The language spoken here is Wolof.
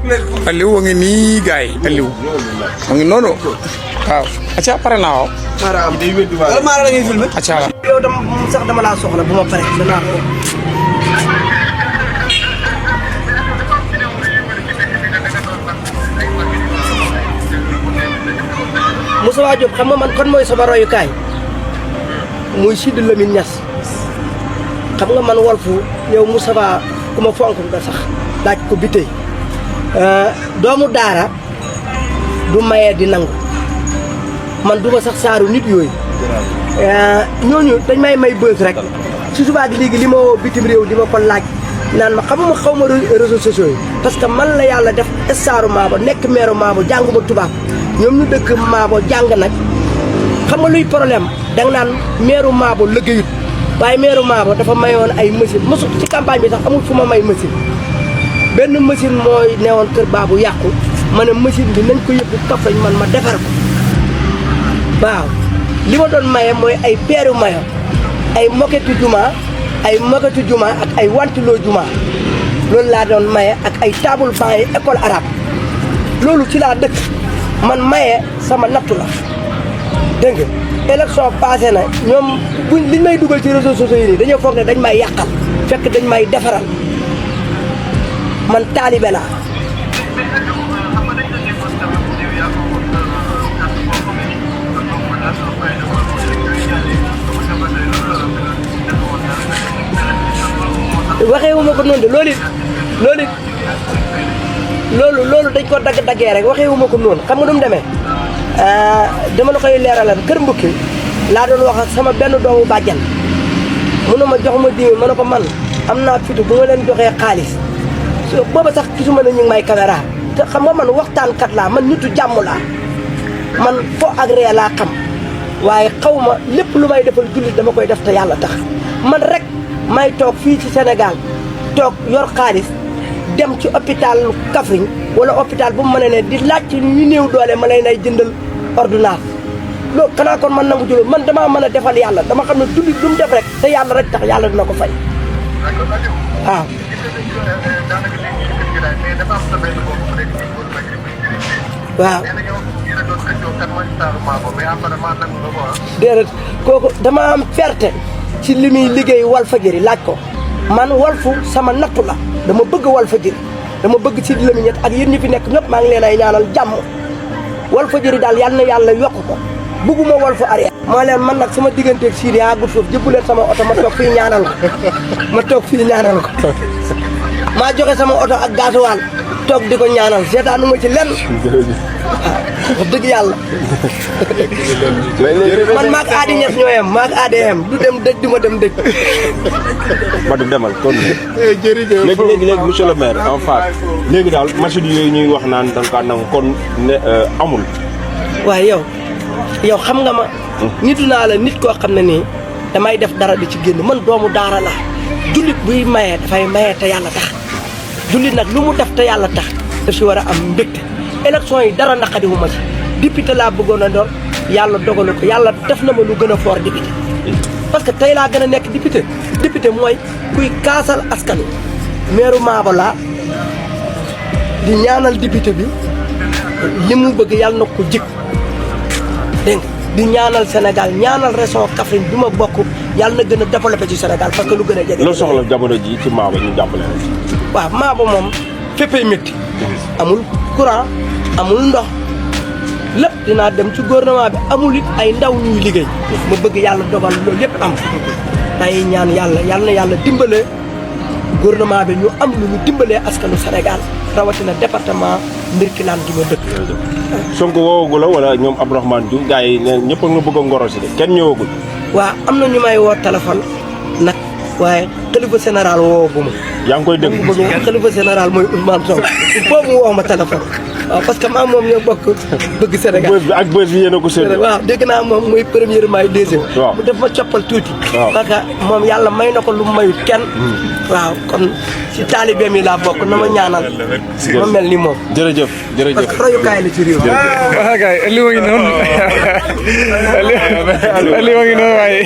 Aliou a ngi nii gars yi Aliou a ngi noonu waaw acca pare naa waaw Mara da ngay filmé acca la yow dama sax dama laa soxla bu ma pare danaa ko Moussa Diop xam nga man kon mooy sama royukaay muy Sidy Lamine Niass xam nga man Walfu yow Moussa ku ma fonk nga sax laaj ko bi tey doomu daara du mayee di nangu man duma sax saaru nit yooyu ñooñu dañ may bës rek su subaa gi léegi li ma woo bitim réew di ma ko laaj naan ma xamuma xaw ma réseaux sociaux yi parce que man la yàlla def staaru Maabo nekk meeru Maabo jànguma tubaab ñoom ñu dëkk Maabo jàng nag xam nga luy problème danga naan meeru Maabo liggéeyut waaye meeru Maabo dafa mayoon ay machine mosu ci campagne bi sax amul fu ma may machine benn machine mooy newoon kër baabu yàqu ma ne machine bi nañ ko yëpp Kaffrine man ma defar ko waaw li ma doon maye mooy ay peeru mayo ay moketu juma ak ay wantiloo juma loolu laa doon maye ak ay table banc yi école arabe loolu ci laa dëkk man maye sama nattu la dégg nga élection passé na ñoom liñ may dugal ci réseaux sociaux yi nii dañoo foog ne dañ may yàqal fekk dañ may defaral man taalibe laa waxee wu ma ko noonu de loolu dañ ko dagg-daggee rek waxee wu ma ko noonu xam nga nu mu demee dama la koy leeralal kër mbukki laa doon wax ak sama benn doomu bàjjan mënu ma jox ma dimi ma ne ko man am naa fitu bu ma leen joxee xaalis booba sax gisuma ne ñu ngi may caméra te xam nga man waxtaankat laa man nitu jàmm laa man fo agré laa xam waaye xaw ma lépp lu may defal jullit dama koy def te yàlla tax man rek may toog fii ci Sénégal toog yor xaalis dem ci hôpital Kaffrine wala hôpital bu mu mën a ne di laaj ci ñu néew doole ma lay nay jëndal ordonnance loolu xanaa kon man nangu juróom man damaa mën a defal yàlla dama xam ne jullit lu mu def rek te yàlla rek tax yàlla dina ko fay waaw waaw déedéet kooku dama am fierté ci li muy liggéey Walfadjri laaj ko man Walfu sama nattu la dama bëgg Walfadjri dama bëgg Sidy Lamine Niass ak yéen ñi fi nekk ñëpp maa ngi leen ay ñaanal jàmm Walfadjri daal yal na yàlla yokk ko bëgguma Walfu arrière maa leen man nag sama digganteeg Sidy àggul foofu jëbbu leen sama oto ma toog fii ñaanal ko maa joxe sama oto ak gasoil toog di ko ñaanal seetaanu ma ci lenn wax dëgg yàlla man maag aadi ñes ñooyam maag ADM du dem dëj du ma dem dëj ba du demal kon jërëjëf léegi monsieur le maire en fait léegi daal machine yooyu ñuy wax naan danga kaa nangu kon ne amul waaye yow xam nga ma nitu naa la nit koo xam ne nii damay def dara di ci génn man doomu daara la jullit buy maye dafay maye te yàlla tax jullit nag lu mu def te yàlla tax daf si war a am mbégte élection yi dara naqadiwu ma ci député laa bëggoon a doon yàlla dogalu ko yàlla def na ma lu gën a fort député parce que tey laa gën a nekk député mooy kuy kaasal askan wi meeru Maabo laa di ñaanal député bi li mu bëgg yàlla na ko jik dégg nga di ñaanal Sénégal ñaanal région Kaffrine bi ma bokk yàlla na gën a développé ci Sénégal parce que lu gën a jege. loolu soxla jamono ji ci Maabo ñu jàppale waaw Maabo moom féppay métti amul courant amul ndox lépp dinaa dem ci gouvernement bi amul it ay ndaw ñuy liggéey ma bëgg yàlla dogal loolu yëpp am day ñaan yàlla na yàlla dimbale gouvernement bi ñu am lu ñu dimbalee askanu Sénégal rawatina département Mbirkilaan gi ma dëkk. Sonko woowagu la wala ñoom Abdourahmane Diouf gars yi ne ñëpp a nga bëgg a ngoro si de kenn ñëwagul. waaw am na ñu may woo téléphone nag waaye xalifa général woowaguma. yaa ngi koy dégg xalifa général mooy Ousmane Sonko il faut mu woo ma téléphone waaw parce que maa moom ñoo bokk bëgg Sénégal. bës bi ak bës bi yéen a ko séddale. waaw dégg naa moom mooy première may deuxième. waaw mu def ma coppal tuuti. waaw parce que moom yàlla may na ko lu mu mayut kenn. waaw kon si taalibeem yi laa bokk na ma ñaanal. ma mel ni moom. jërëjëf parce que royukaay la ci réew. waaw kay Aliou a ngi noonu Aliou a ngi noonu waaye